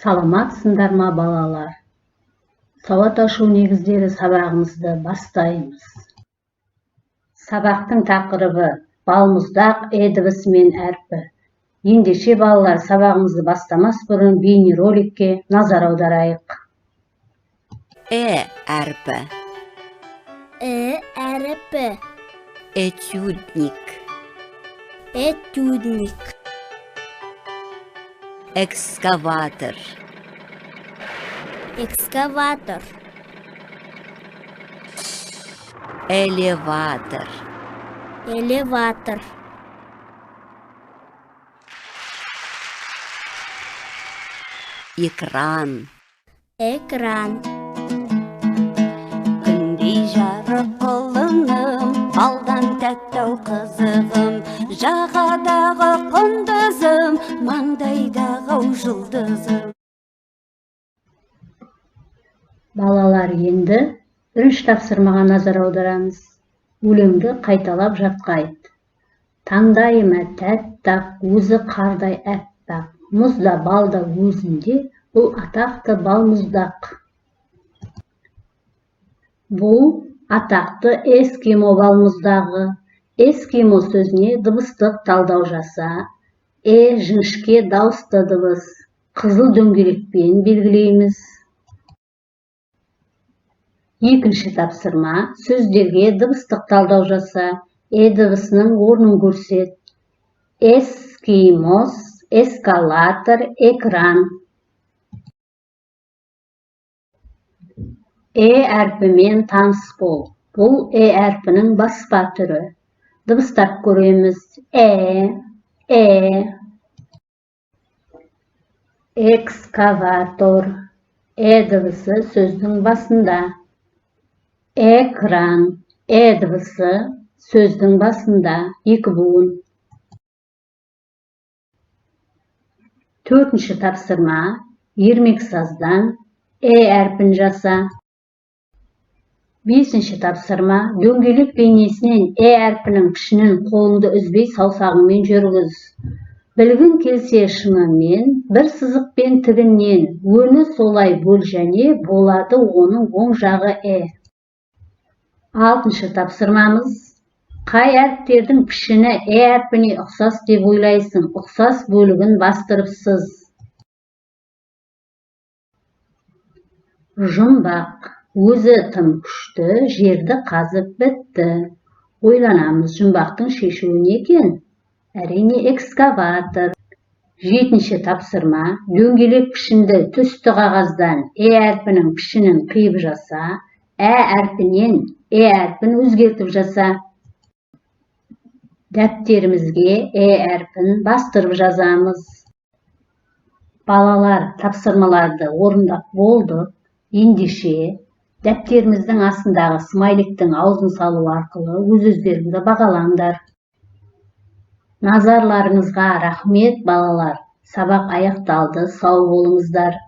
Саламатсыңдар ма, балалар? Сауат ашу негіздері сабағымызды бастаймыз. Сабақтың тақырыбы: балмұздақ э дыбысы мен әрпі. Ендеше, балалар, сабағымызды бастамас бұрын бейнероликке назар аударайық. Э әрпі. Э әріпі. Этюдник. Этюдник. Экскаватор. Экскаватор. Элеватор. Элеватор. Экран. Экран. Күндей жарық құлыным, балдан тәтті қызығым, жағадағы құндызым, маңдайдағы жұлдызым. Балалар, енді бірінші тапсырмаға назар аударамыз. Өлеңді қайталап жатқа айт. Таңдайыма тәтті ақ, өзі қардай әппақ, мұз да, бал да өзінде, бұл атақты балмұздақ. Бұл атақты эскимо балмұздағы. Эскимо сөзіне дыбыстық талдау жаса. Э жіңішке дауысты дыбыс, қызыл дөңгелекпен белгілейміз. Екінші тапсырма: сөздерге дыбыстық талдау жаса, э дыбысының орнын көрсет. Эскимос, эскалатор, экран. Э әрпімен таныс бол. Бұл э әрпінің баспа түрі. Дыбыстап көреміз: э, э. Экскаватор. Э дыбысы сөздің басында. Экран. Э дыбысы сөздің басында, екі буын. Төртінші тапсырма: ермексаздан э әрпін жаса. Бесінші тапсырма: дөңгелек бейнесінен э әрпінің пішінін қолыңды үзбей саусағыңмен жүргіз. Білгің келсе шынымен, бір сызықпен тігінен, өні солай бөл және болады оның оң жағы э. Алтыншы тапсырмамыз: қай әріптердің пішіні э әрпіне ұқсас деп ойлайсың? Ұқсас бөлігін бастырып сыз. Жұмбақ: өзі тым күшті, жерді қазып бітті. Ойланамыз, жұмбақтың шешуі не екен? Әрине, экскаватор. Жетінші тапсырма: дөңгелек пішінді түсті қағаздан э әрпінің пішінін қиып жаса, ә әрпінен э әрпін өзгертіп жаса. Дәптерімізге э әрпін бастырып жазамыз. Балалар, тапсырмаларды орындап болдық. Ендеше, дәптеріміздің астындағы смайликтің аузын салу арқылы өз өздеріңді бағалаңдар. Назарларыңызға рахмет, балалар. Сабақ аяқталды. Сау болыңыздар.